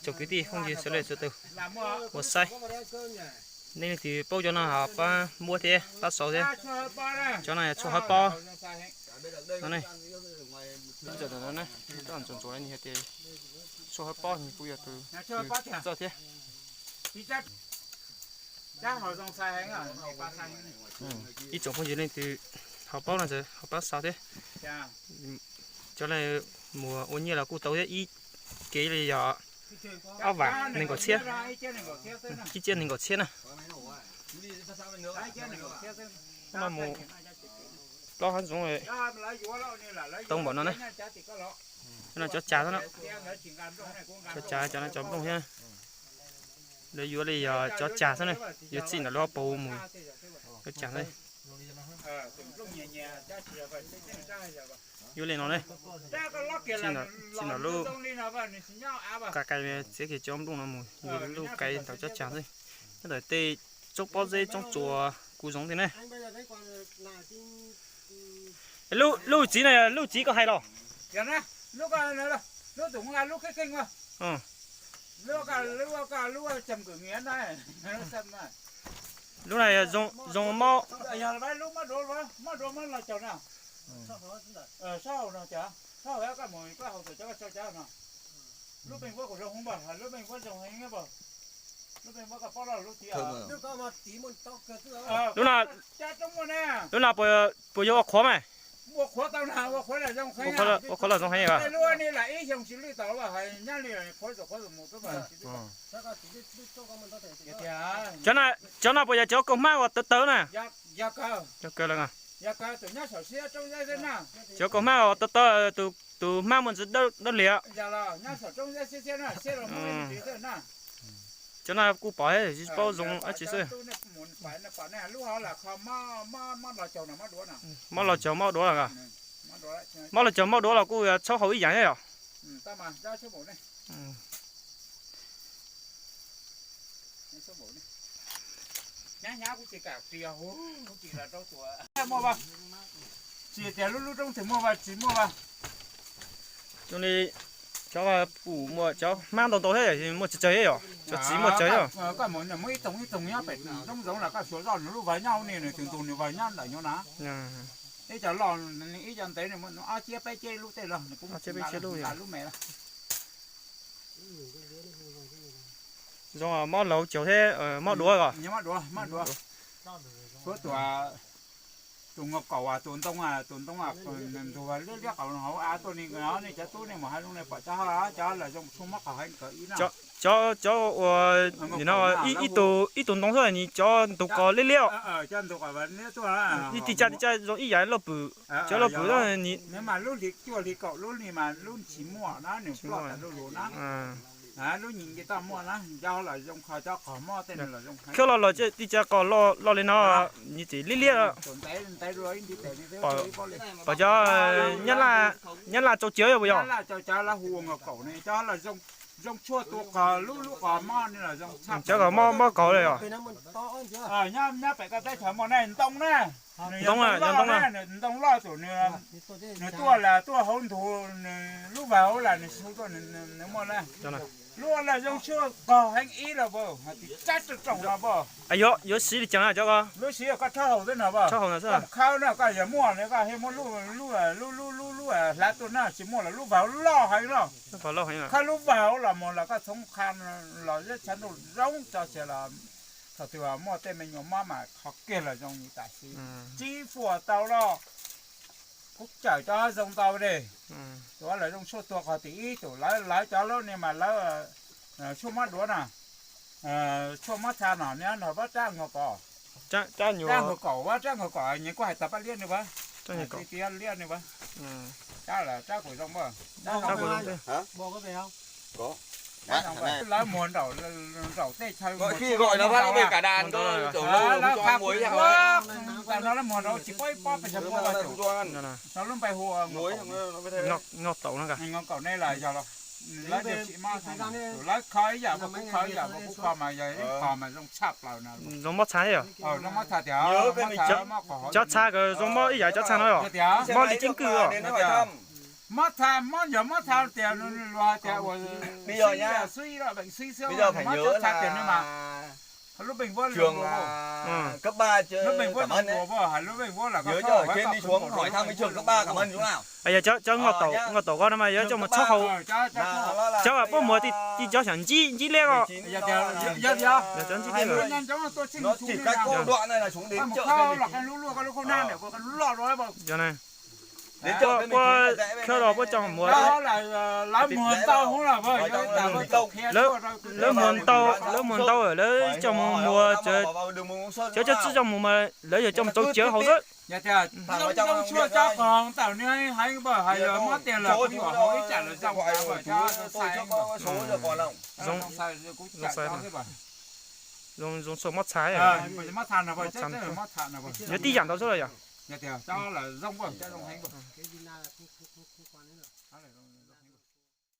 Tsoom kwv tij phooj ywg sawv daws txhua tus uas saib, nej leej twg paub cov no ho pab muab thiab pab sau thiab. Cov no yog tshuaj hawv pob no ne. Tshuaj hawv pob kuj yog tus txawj thiab. Ib tsoom phooj ywg leej twg ho paub no ho pab sau thiab. Cov mus ua nyiaj los kuj tau thiab, ib kev li yog ob vam nees nkaum txhiab, ib ciab nees nkaum txhiab na. Mus plaub hab zoov tau npaum no na. Cov no cov cag xwb na, cov cag cov no cov nplooj thiab. Lawv yuav li yog cov cag xwb na, yuav txij ntawm lub hauv paus mus cov cag xwb. Yuav li no ne, txij ntawm lub qai qai txiav kiag cov nplooj no mus yuav lub qai ntawm cov cag xwb. Nyob ntawm tej tsob pob zeb tsob tsuas kuj zoov thiab ne. Lub txiv no yog lub txiv koj hais los? Lub no zoo mob. Lub no, lub no puas yog ua qhuav mas? Ua qhuav los zoo heev. Cov no puas yog cov kaus hmab uas tawv tawv na? Yog kawg lawm. Cov kaus hmab uas tawv tawv, tus hmab muaj ntsis dawb liag. Cov no kuj pom thiab tsis paub zoo dab tsi xwb. Mob los caug mob duav los? Mob los caug mob duav los kuj txhob haus ib yam thiab yom? Tsis tias lub lub roob twg muaj vas tsis muaj vas. Zoo li cov pum muaj cov hmab ntau ntau thiab, muaj tsawg tsawg thiab yom? Cov txiv muaj tsawg thiab. Koj mus muaj ib toog ib toog nyob pem roob zoov los koj suav zoj nws lub vas nyob ub ni, nws tus ntug nws vas nyob ntawm nyob na. Ib co loj ib co ntev nws muaj ob ciab peb ciab lub tej los nws kuj muaj lub me. Zoo mob laus caug thiab mob duav os. Tus, tus nkaus kaum tus ntoo, tus ntoo ntug liab liab qaum hauv av tuaj ni, nej cov tub nej mus hais lus nej pom cov, cov lawm zoo tshuaj mob qhov heev kawg ib no. Cov, cov uas nim no ib tug ntoo xwb ni cov ntug qos liab liab. Cov ntug qos liab tuaj, ib tij caj tij caj zoo ib yam loj pwm, cov loj pwm. Nws mas lub hli cuaj hli kaum lub ni mas lub tsis muaj na, nws ploj tas lub lus na. Lub nyi nce toj muaj na, cov los zoo kho cov qos mob tej no los zoo. Khiav los los tij caj qos loj li no, nws tsis liab liab. Pom cov Nyab Laj tsaus cawv puas yog? Cov lawv hu ua nkaus kaum ne, cov zoo tshuaj tua qos lub lub qos mob ni los zoo tshaj. Cov qos mob mob kaus li os. Nyob pem koj teb chaws muaj ne, ntoo na. Ntoo, ntoo loj tus, nws tuaj los tuaj hauv ntug, nws lub vas hauv los nws su tuaj, nws muaj na. Lub los zoo tshuaj kog heev ib los, tsab rau rau no. Yuav siv li cas na cov ko? Lub siv koj rhaub haus xwb no. Koj khawb na, koj yog muaj no koj thiaj muab lub, lub lub lub lub hlav tuaj na, tsis muaj los lub vas hauv loj heev no. Khawb lub vas hauv los mus los koj txhob qha los zeb tshav ntuj zoo tso sia los thaum twg muaj tej me nyuam mob mas kho kiag los zoo li tam sim. Tsib fuam tau los kuv cawm cov zoo ntau li. Tus lawv zoo tshuaj tua qhov tim ib tus lawv, lawv cov lub ni mas lawv tshuaj mob duav na, tshuaj mob txha no, nws nrog pab rab nkaus kaus. Rab nkaus kaus, rab nkaus kaus nyias kuj hais tas pab liab nws as, tiab liab nws as. Rab, rab kuj zoo mas. Lawv muag nraum, nraum tej chaw, lawv muag nraum tsis paub ib pob pes tsawg muaj vaj tsum, lawv lub npe hu ua nkaus kaum ne los yog los, lawv tsis mob, lawv kho ib yam, kuv kho ib yam, kuv kho mas yog ib qho mas zoo tshaj plaws na. Zoo mob txha thiab yom? Zoo mob txha tiag. Cov txha ko zoo mob ib yam cov txha no yom? Mob li ceeb kwj os. Mob txha, mob nco mob txha tias luag tias ua xib xwb, xib xwb, mob txha tias no mas lub peem vuab, trường cấp ba, lub peem vuab, lub peem vuab, nhớ nhớ trên đi xuống hỏi thăm cái trường cấp ba Cảm Ơn Dũng nào. Yog cov nkauj taum ko no mas yuav coj mus txhob hau. Cov puab muag tij cov xyaum ntsib ntsib liab os. Yog cov ntsib liab os. Nó chỉ cách có đoạn này là xuống đến chợ Thanh Bình. Puab khawb los puab coj muag, lawv muag ntau, lawv muag ntau, lawv coj mus muag, cov coj txwb coj mus mas lawv yog coj mus txauv cawv haus xwb. Zoo xwb mob txha, yuav tib yam ntau xwb los yog.